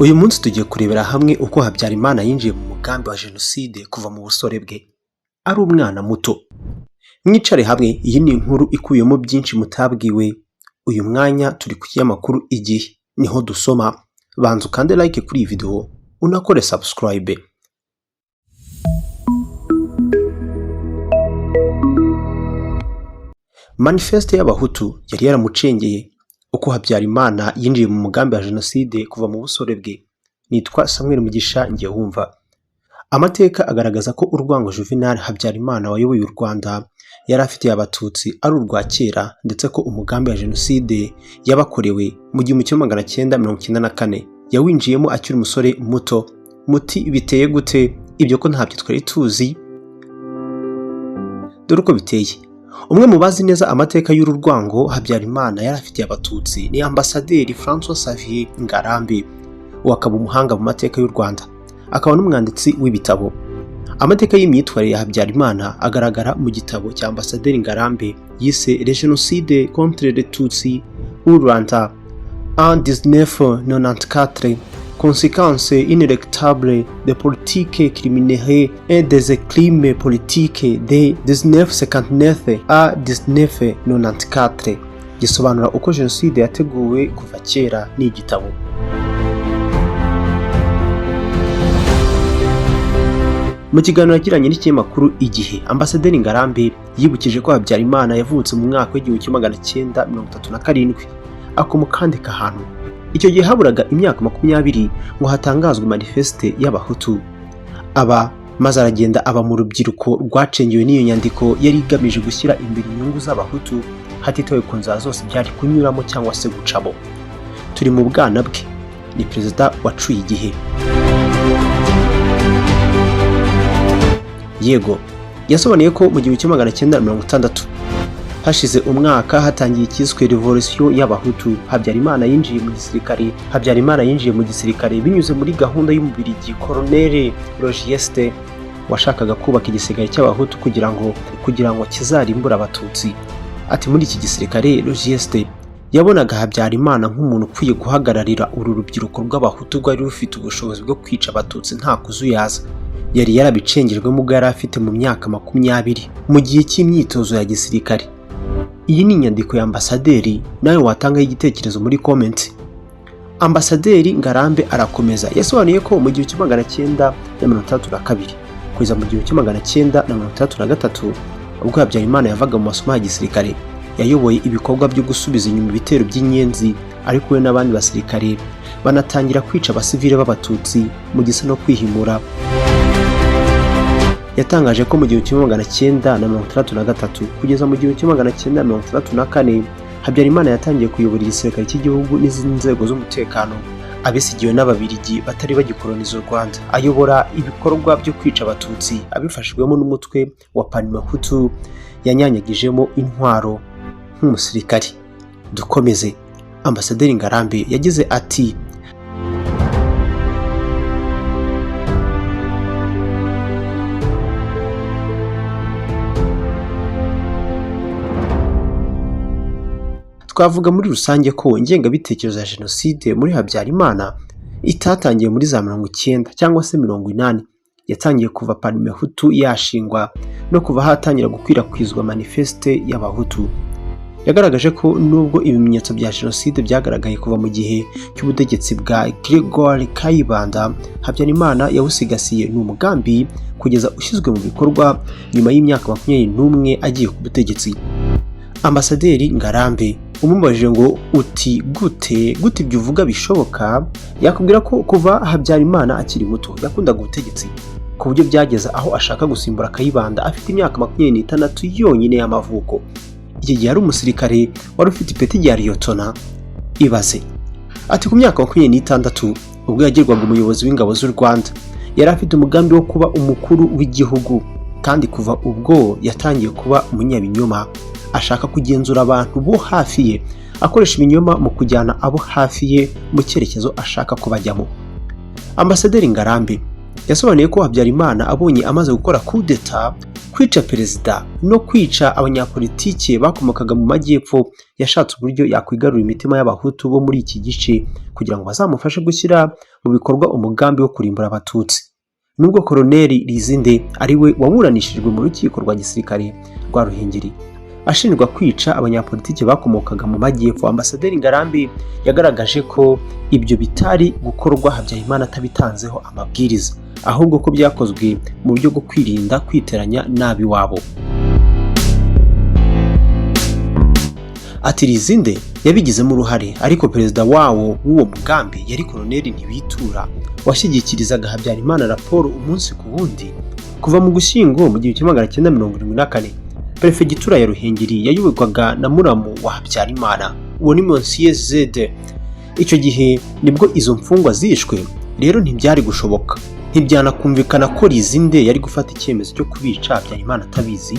Uyu munsi tugiye kurebera hamwe uko Habyarimana yinjiye mu mugambi wa Jenoside kuva mu busore bwe ari umwana muto. Mwicare hamwe, iyi ni inkuru ikubiyemo byinshi mutabwiwe. Uyu mwanya turi ku kinyamakuru Igihe, niho dusoma. Banza ukande like kuri iyi video, unakore subscribe. Manifeste y'Abahutu yari yaramucengeye uko Habyarimana yinjiye mu mugambi wa Jenoside kuva mu busore bwe. Nitwa Samuel Mugisha ngiye wumva. Amateka agaragaza ko urwango Juvenal Habyarimana wayoboye u Rwanda yari afitiye Abatutsi ari urwa kera, ndetse ko umugambi wa Jenoside yabakorewe mu 1994 yawinjiyemo akiri umusore muto. Muti biteye gute? Ibyo ko ntabyo twari tuzi? Dore uko biteye. Umwe mu bazi neza amateka y'uru rwango Habyarimana yari afitiye Abatutsi ni Ambasaderi François Xavier Ngarambe, uwo akaba umuhanga mu mateka y'u Rwanda, akaba n'umwanditsi w'ibitabo. Amateka y'imyitwarire ya Habyarimana agaragara mu gitabo cya Ambasaderi Ngarambe yise Le Génocide contre les Tutsis au Rwanda en 1994, conséquences inéluctables des politiques criminelles et des crimes politiques de 1959 à 1994, gisobanura uko jenoside yateguwe kuva kera. Ni igitabo. Mu kiganiro yagiranye n'ikinyamakuru Igihe, Ambasaderi Ngarambe yibukije ko Habyarimana yavutse mu mwaka w'1937, akomukandika ahantu. Icyo gihe haburaga imyaka 20 ngo hatangazwe manifeste y'Abahutu. Aba maze aragenda aba mu rubyiruko rwacengewe n'iyo nyandiko yari igamije gushyira imbere inyungu z'Abahutu hatitawe ku nzira zose byari kunyuramo cyangwa se gucamo. Turi mu bwana bwe, ni perezida wacuye igihe. Yego, yasobanuye ko mu 1960, hashize umwaka hatangiye icyiswe Revolution y'Abahutu, Habyarimana yinjiye mu gisirikare. Habyarimana yinjiye mu gisirikare binyuze muri gahunda y'Umubirigi Colonel Logieste, washakaga kubaka igisirikare cy'Abahutu kugira ngo kizarimbure Abatutsi. Ati muri iki gisirikare, Logieste yabonaga Habyarimana nk'umuntu ukwiye guhagararira uru rubyiruko rw'Abahutu rwari rufite ubushobozi bwo kwica Abatutsi nta kuzuyaza. Yari yarabicengejwemo ubwo yari afite mu myaka 20 mu gihe cy'imyitozo ya gisirikare. Iyi ni inyandiko ya ambasaderi, nawe watangaho igitekerezo muri comment. Ambasaderi Ngarambe arakomeza, yasobanuye ko mu 1962 kugeza mu 1963, ubwo Habyarimana yavaga mu masomo ya gisirikare, yayoboye ibikorwa byo gusubiza inyuma ibitero by'inyenzi ari kumwe n'abandi basirikare, banatangira kwica abasivile b'Abatutsi mu gisa no kwihimura. Yatangaje ko mu 1963 kugeza mu 1964, Habyarimana yatangiye kuyobora igisirikare cy'igihugu n'izindi nzego z'umutekano abisigiwe n'Ababirigi batari bagikoloniza u Rwanda, ayobora ibikorwa byo kwica Abatutsi abifashijwemo n'umutwe wa Parmehutu yanyanyagijemo intwaro nk'umusirikari. Dukomeze. Ambasaderi Ngarambe yagize ati: Twavuga muri rusange ko ingengabitekerezo ya Jenoside muri Habyarimana itatangiye muri za 90 cyangwa se 80, yatangiye kuva Parmehutu yashingwa no kuva hatangira gukwirakwizwa manifeste y'Abahutu. Yagaragaje ko nubwo ibimenyetso bya Jenoside byagaragaye kuva mu gihe cy'ubutegetsi bwa Gregoire Kayibanda, Habyarimana yawusigasiye ni umugambi kugeza ushyizwe mu bikorwa nyuma y'imyaka 21 agiye ku butegetsi. Ambasaderi Ngarambe umubajije ngo uti gute gute ibyo uvuga bishoboka, yakubwira ko kuva Habyarimana akiri muto yakundaga ubutegetsi, ku buryo byageze aho ashaka gusimbura Kayibanda afite imyaka 26 yonyine y'amavuko. Iki gihe yari umusirikare wari ufite ipeti rya liyotona. Ibaze ati ku myaka 26 ubwo yagirwaga umuyobozi w'ingabo z'u Rwanda, yari afite umugambi wo kuba umukuru w'igihugu, kandi kuva ubwo yatangiye kuba umunyabinyoma, ashaka kugenzura abantu bo hafi ye, akoresha ibinyoma mu kujyana abo hafi ye mu cyerekezo ashaka ko bajyamo. Ambasaderi Ngarambe yasobanuye ko Habyarimana abonye amaze gukora kudeta Kwica perezida no kwica abanyapolitike bakomokaga mu majyepfo, yashatse uburyo yakwigarurira imitima y'Abahutu bo muri iki gice kugira ngo bazamufashe gushyira mu bikorwa umugambi wo kurimbura Abatutsi. Nubwo Koloneli Lizinde ari we waburanishijwe mu rukiko rwa gisirikare rwa Ruhengeri ashinjwa kwica abanyapolitiki bakomokaga mu majyepfo, Ambasaderi Ngarambe yagaragaje ko ibyo bitari gukorwa Habyarimana atabitanzeho amabwiriza, ahubwo ko byakozwe mu buryo bwo kwirinda kwiteranya n'ab'iwabo. Ati Lizinde yabigizemo uruhare, ariko perezida wawo w'uwo mugambi yari Koloneli Ntibitura washyigikirizaga Habyarimana raporo umunsi ku wundi. Kuva mu Gushyingo mu 1974, Perefegitura ya Ruhengeri yayoborwaga na muramu wa Habyarimana, uwo ni Monsieur Zede. Icyo gihe nibwo izo mfungwa zishwe, rero ntibyari gushoboka, ntibyanakumvikana ko Lizinde yari gufata icyemezo cyo kubica Habyarimana atabizi.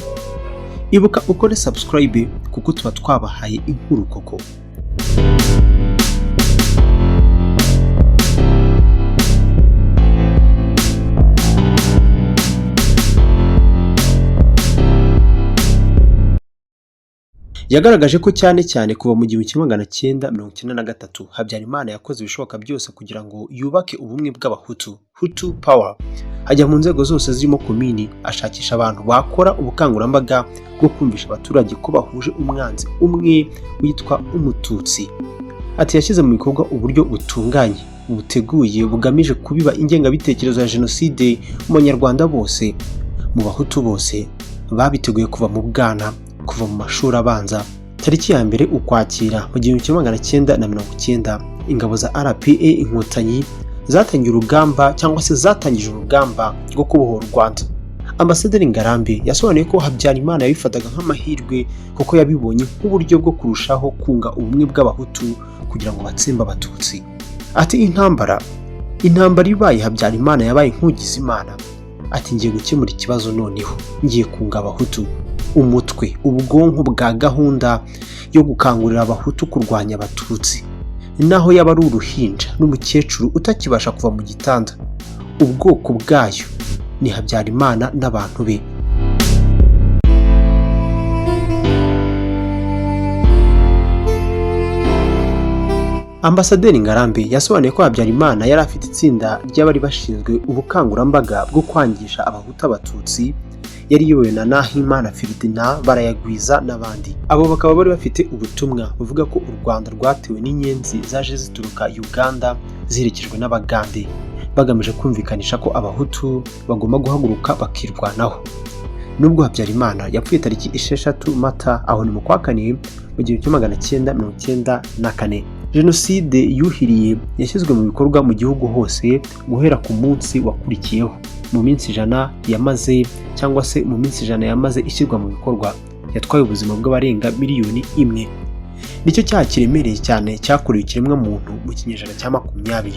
Ibuka ukore subscribe kuko tuba twabahaye inkuru koko. Yagaragaje ko cyane cyane kuva mu 1993 Habyarimana yakoze ibishoboka byose kugira ngo yubake ubumwe bw'Abahutu, Hutu Power, ajya mu nzego zose zirimo komini ashakisha abantu bakora ubukangurambaga bwo kumvisha abaturage ko bahuje umwanzi umwe witwa Umututsi. Ati yashyize mu bikorwa uburyo butunganye buteguye bugamije kubiba ingengabitekerezo ya jenoside mu Banyarwanda bose, mu Bahutu bose babiteguye kuva mu bwana, kuva mu mashuri abanza. Tariki ya 1 Ukwakira mu 1990, ingabo za RPA Inkotanyi zatangiye urugamba cyangwa se zatangije urugamba rwo kubohora u Rwanda. Ambasaderi Ngarambe yasobanuye ko Habyarimana yabifataga nk'amahirwe kuko yabibonye nk'uburyo bwo kurushaho kunga ubumwe bw'Abahutu kugira ngo batsembe Abatutsi. Ati intambara ibaye, Habyarimana yabaye nk'ugize Imana. Ati ngiye gukemura ikibazo noneho, ngiye kunga Abahutu. Umutwe, ubwonko bwa gahunda yo gukangurira Abahutu kurwanya Abatutsi, naho yaba ari uruhinja n'umukecuru utakibasha kuva mu gitanda, ubwoko bwayo ni Habyarimana n'abantu be. Ambasaderi Ngarambe yasobanuye ko Habyarimana yari afite itsinda ry'abari bashinzwe ubukangurambaga bwo kwangisha Abahutu Abatutsi, yari iyobowe na Nahimana Ferdinand Barayagwiza n'abandi. Abo bakaba bari bafite ubutumwa buvuga ko u Rwanda rwatewe n'inyenzi zaje zituruka Uganda ziherekejwe n'Abagande, bagamije kumvikanisha ko Abahutu bagomba guhaguruka bakirwanaho. Nubwo Habyarimana yapfuye tariki 6 Mata, aho ni mu kwa kane mu 1994, Jenoside yuhiriye yashyizwe mu bikorwa mu gihugu hose guhera ku munsi wakurikiyeho. Mu minsi 100 yamaze cyangwa se mu minsi 100 yamaze ishyirwa mu bikorwa, yatwaye ubuzima bw'abarenga miliyoni 1. Nicyo cyaha kiremereye cyane cyakorewe ikiremwamuntu mu kinyejana cya 20.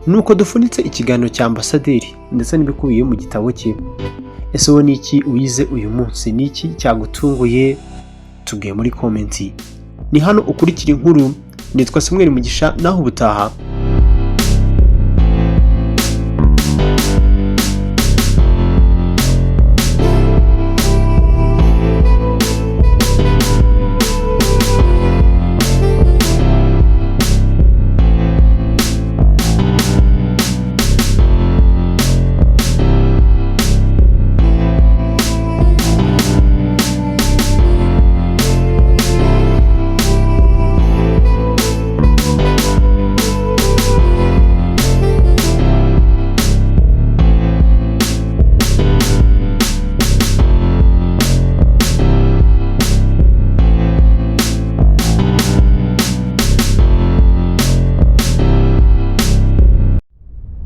Nuko dufunitse ikiganiro cya Ambasaderi ndetse n'ibikubiye mu gitabo cye. Ese wowe niki wize uyu munsi? Niki cyagutunguye? Tubwiye muri komenti. Ni hano ukurikira inkuru. Nitwa Samuel Mugisha, naho ubutaha.